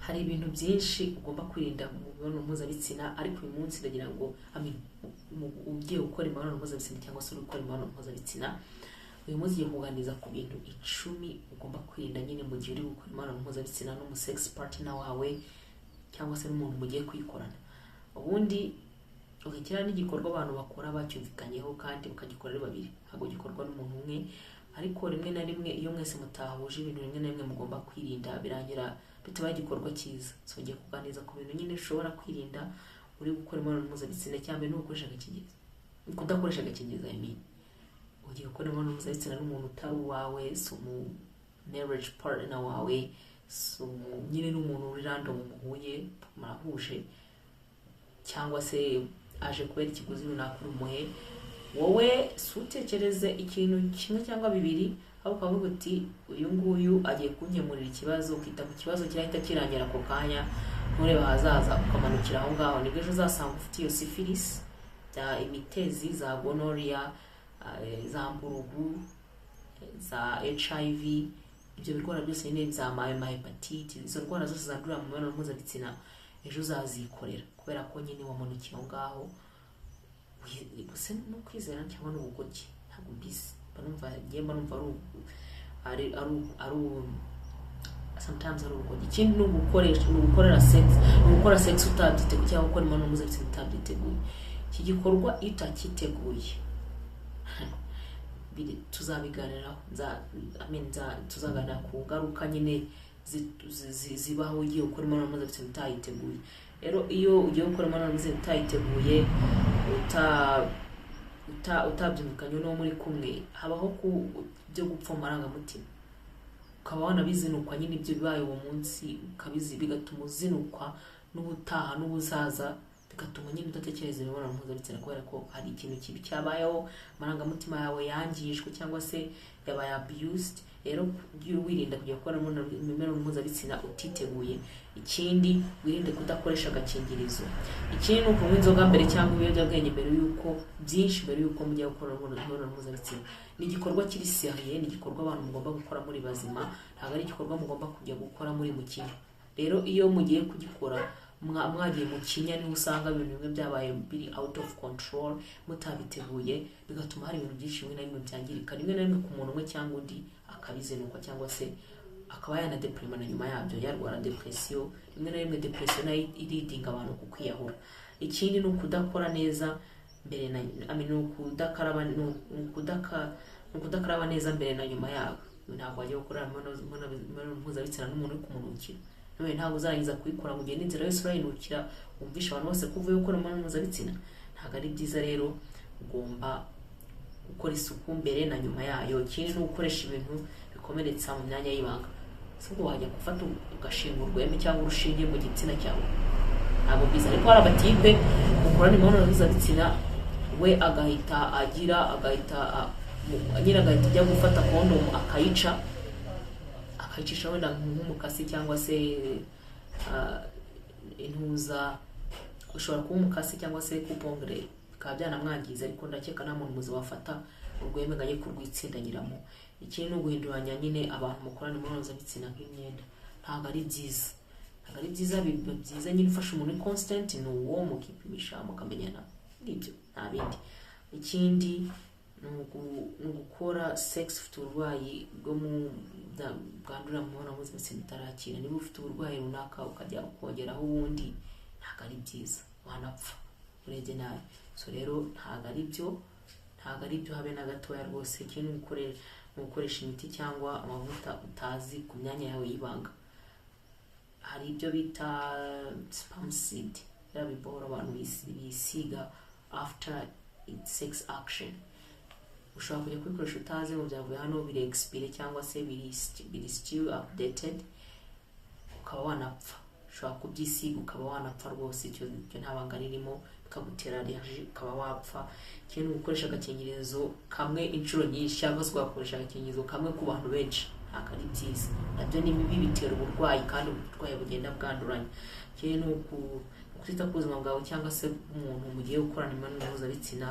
Hari ibintu byinshi ugomba kwirinda mu mibonano mpuzabitsina, ariko uyu munsi ndagira ngo, I mean, ugiye gukora imibonano mpuzabitsina cyangwa se uri gukora imibonano mpuzabitsina, uyu munsi ugiye kuganiriza ku bintu 10 ugomba kwirinda nyine mu gihe uri gukora imibonano mpuzabitsina n'umu sex partner wawe cyangwa se n'umuntu mugiye kuyikorana. Ubundi kiriya ni igikorwa abantu bakora bacyumvikanyeho kandi bakagikora ari babiri, ntabwo gikorwa n'umuntu umwe. Ariko rimwe na rimwe iyo mwese mutahuje ibintu rimwe na rimwe mugomba kwirinda, birangira bitabaye igikorwa cyiza. So ngiye kuganiriza ku bintu nyine ushobora kwirinda uri gukora imibonano mpuzabitsina. Icya mbere ni ugukoresha agakingirizo, kudakoresha agakingirizo. I mean, ugiye gukora imibonano mpuzabitsina n'umuntu utari uwawe, si umu marriage partner wawe, si nyine n'umuntu uri random muhuye, murahuje, cyangwa se aje kubera ikiguzi runaka uri umuhe, wowe si utekereze ikintu kimwe cyangwa bibiri, ahubwo ukavuga uti: "Uyu nguyu agiye kunkemurira ikibazo." Ukita ku kibazo kirahita kirangira ako kanya, nturebe ahazaza, ukamanukira aho ngaho. Nibwo ejo uzasanga ufite iyo syphilis, bya imitezi, za gonorrhea, za mburugu, za HIV, ibyo birwara byose nyine bya ma hepatite, izo ndwara zose zandurira mu mibonano mpuzabitsina, ejo uzazikorera kubera ko nyine wamanukiye aho ngaho. Gusa no kwizera cyangwa n'ubugoryi, ntabwo mbizi, mba numva, njye mba numva ari sometimes ari ubugoryi. Ikindi ni ugukoresha, ni ugukorera sex, ni ugukora sex utabyiteguye cyangwa gukora imibonano mpuzabitsina utabyiteguye. Iki gikorwa iyo utacyiteguye, tuzabiganiraho, I mean, tuzaganira ku ngaruka nyine zibaho ugiye gukora imibonano mpuzabitsina utayiteguye. Rero iyo ugiye gukora imibonano mpuzabitsina utayiteguye, utabyumvikanye n'uwo muri kumwe, habaho ku byo gupfa mu marangamutima, ukaba wanabizinukwa nyine ibyo bibaye uwo munsi, ukabizi, bigatuma uzinukwa n'ubutaha n'ubuzaza, bigatuma nyine udatekereza imibonano mpuzabitsina kubera ko hari ikintu kibi cyabayeho, amarangamutima yawe yangijwe cyangwa se yabaye abused. Rero ujye wirinda kujya gukora imibonano mpuzabitsina utiteguye. Ikindi, wirinde kudakoresha agakingirizo. Ikindi ni ukunywa inzoga mbere cyangwa ibiyobyabwenge mbere y'uko byinshi, mbere y'uko mujya gukora imibonano mpuzabitsina. Ni igikorwa kiri sérieux, ni igikorwa abantu mugomba gukora muri bazima, ntabwo ari igikorwa mugomba kujya gukora muri mu kinya. Rero iyo mugiye kugikora mwagiye mu kinya, niho usanga ibintu bimwe byabaye biri out of control, mutabiteguye, bigatuma hari ibintu byinshi bimwe na bimwe byangirika, rimwe na rimwe ku muntu umwe cyangwa undi akabizinukwa cyangwa se akaba yanadeprima na nyuma yabyo yarwara depression. Rimwe na rimwe depression nayo ileadinga abantu ku kwiyahura. Ikindi ni ukudakora neza mbere na, I mean, ni ukudakaraba neza mbere na nyuma yabo. Ntabwo wajya gukora imibonano mpuzabitsina n'umuntu uri kumunukira. None ntabwo uzarangiza kuyikora ngo ugende inzira yose urayinukira, wumvishe abantu bose ko uvuye gukora imibonano mpuzabitsina. Ntabwo ari byiza. Rero ugomba gukora isuku mbere na nyuma yayo. Ikindi ni ugukoresha ibintu bikomeretsa mu myanya y'ibanga. Si ubwo wajya gufata ugashinga urwembe cyangwa urushinge mu gitsina cyawe? Ntabwo byiza. Ariko hari abatipe mukorana imibonano mpuzabitsina, we agahita agira, agahita nyine agahita ajya gufata kondomu akayica, akayicisha wenda nk'umukasi cyangwa se intuza, ushobora kuba umukasi cyangwa se coupe-ongles, bikaba byanamwangiza. Ariko ndakeka nta muntu muzima wafata urwembe ngo ajye kurwitsindagiramo. Ikindi ni uguhinduranya nyine abantu mukorana imibonano mpuzabitsina nk'imyenda. Ntabwo ari byiza, ntabwo ari byiza. Biba byiza nyine ufashe umuntu uri constant, ni uwo mukipimisha, mukamenyana, nibyo, nta bindi. Ikindi ni ugukora sex ufite uburwayi bwo mu bwandurira mu mibonano mpuzabitsina utarakira. Niba ufite uburwayi runaka ukajya ukongeraho ubundi, ntabwo ari byiza, wanapfa urebye nabi. So rero ntabwo ari byo, ntabwo ari byo habe na gatoya rwose. Ikindi ni ugukoresha imiti cyangwa amavuta utazi ku myanya yawe y'ibanga. Hari ibyo bita spermicide, biriya biboro abantu bisiga after sex action, ushobora kujya kubikoresha utazi ngo byavuye hano, biri expire cyangwa se biri still updated, ukaba wanapfa. Ushobora kubyisiga ukaba wanapfa rwose, icyo nta banga ririmo, bikagutera allergie ukaba wapfa. Ikindi ni ugukoresha agakingirizo kamwe inshuro nyinshi cyangwa se ugakoresha agakingirizo kamwe ku bantu benshi. Ntabwo ari byiza, nabyo ni bibi, bitera uburwayi kandi uburwayi bugenda bwanduranya. Ikindi ni ukutita ku buzima bwawe cyangwa se bw'umuntu mugiye gukorana imibonano mpuzabitsina,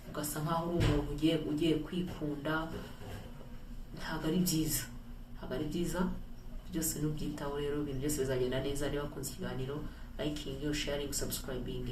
ugasa nkaho uri umuntu ugiye kwikunda. Ntabwo ari byiza, ntabwo ari byiza. Byose nubyitaho rero, ibintu byose bizagenda neza. Niba wakunze ikiganiro, liking, sharing, subscribing.